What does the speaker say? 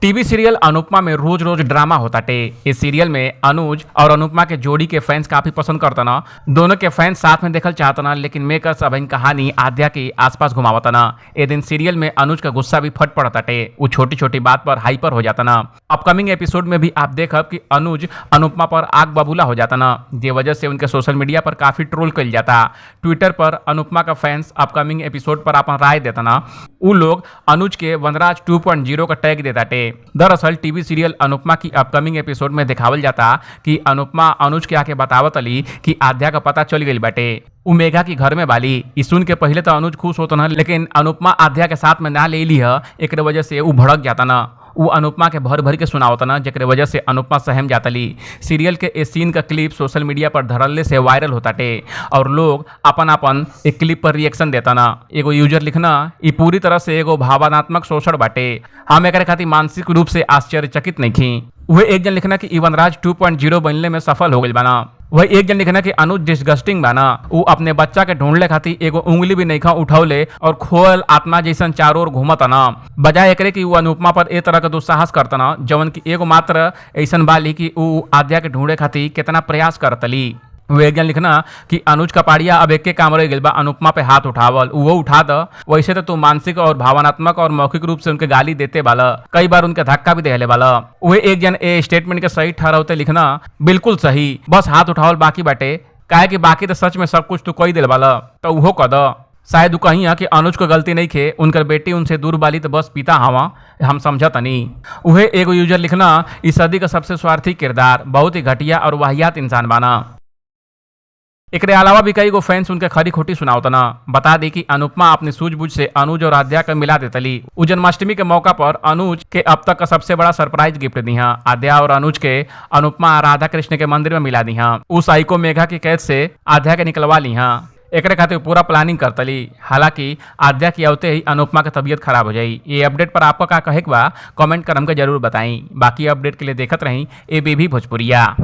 TV serial Anupama में रोज रोज ड्रामा होता टे। इस सीरियल में अनुज और अनुपमा के जोड़ी के फैंस काफी पसंद करता न, दोनों के फैंस साथ में देखल चाहता न, लेकिन मेकर्स अब इन कहानी आद्या के आसपास घुमावता न। ए दिन सीरियल में अनुज का गुस्सा भी फट पड़ता टे, वो छोटी छोटी बात पर हाइपर हो जाता न। अपकमिंग एपिसोड में भी आप देखब कि अनुज अनुपमा पर आग बबूला हो जाता न, जे वजह से उनके सोशल मीडिया पर काफी ट्रोल कइल जाता। ट्विटर पर अनुपमा का फैंस अपकमिंग एपिसोड पर अपन राय देता न। उ लोग अनुज के वनराज 2.0 का टैग देता टे। दरअसल टीवी सीरियल अनुपमा की अपकमिंग एपिसोड में दिखावल जाता कि अनुपमा अनुज के आके बतावत अली कि आद्या का पता चल गई बाटे, उ मेघा की घर में बाली। ई सुन के पहले तो अनुज खुश होता न, लेकिन अनुपमा आद्या के साथ में ना ले ली है, एक वजह से उ भड़क जाता न। उ अनुपमा के भर भर के सुनावता न, जेकरे वजह से अनुपमा सहम जातली। सीरियल के ए सीन का क्लिप सोशल मीडिया पर धड़ल्ले से वायरल होता टे और लोग अपन अपन एक क्लिप पर रिएक्शन देता न। एगो यूजर लिखना, ई पूरी तरह से एगो भावनात्मक शोषण बाटे, हम एकरे खातिर मानसिक रूप से आश्चर्यचकित नहीं। वह एक जन लिखना कि ई वनराज 2.0 बनने में सफल हो गई बाना। वही एक जन लिखना कि अनुज डिस्गस्टिंग बाना, उ अपने बच्चा के ढूंढले खातिर एगो उंगली भी नइखा उठौले और खोल आत्मा जैसन चारों ओर घूमत न, बजाय एकरे कि उ अनुपमा पर ए तरह के दुस्साहस करत न, जवन की एगो मात्र ऐसन बाली कि उ आद्या के ढूंढे खातिर कितना प्रयास करतली। वो एक जन लिखना कि अनुज कपाड़िया अब एके काम रह गइल बा, अनुपमा पे हाथ उठावल, वो उठा द। वैसे तो तू मानसिक और भावनात्मक और मौखिक रूप से उनके गाली देते बाला, कई बार उनके धक्का भी देले बाला। वही एक जन ए स्टेटमेंट के सही ठहरावते लिखना, बिल्कुल सही, बस हाथ उठावल बाकी बाटे, काहे कि बाकी तो सच में सब कुछ तू कही दिल बाला, तो उहो कह द। शायद उ कही कि अनुज को गलती नहीं खे, उनकर बेटी उनसे दूर बाली तो बस पिता हवा, हम समझतनी। उहे एगो यूजर लिखना, इस सदी का सबसे स्वार्थी किरदार, बहुत ही घटिया और वाहियात इंसान बाना। एकरे अलावा भी कई गो फैंस उनके खरी खोटी सुनावतना। बता दी कि अनुपमा अपनी सूझबूझ से अनुज और आद्या के मिला देतली। उ जन्माष्टमी के मौका पर अनुज के अब तक का सबसे बड़ा सरप्राइज गिफ्ट दी। आद्या और अनुज के अनुपमा राधा कृष्ण के मंदिर में मिला दी। उस साइको मेघा की कैद से आद्या के निकलवा ली। एकरे खातिर पूरा प्लानिंग करतली। हालांकि आद्या की आवते ही अनुपमा के तबीयत खराब हो जाई। ये अपडेट पर आपका का कहे के बा, कमेंट कर हमके जरूर बताई। बाकी अपडेट के लिए देखत रही ए बेबी भोजपुरिया।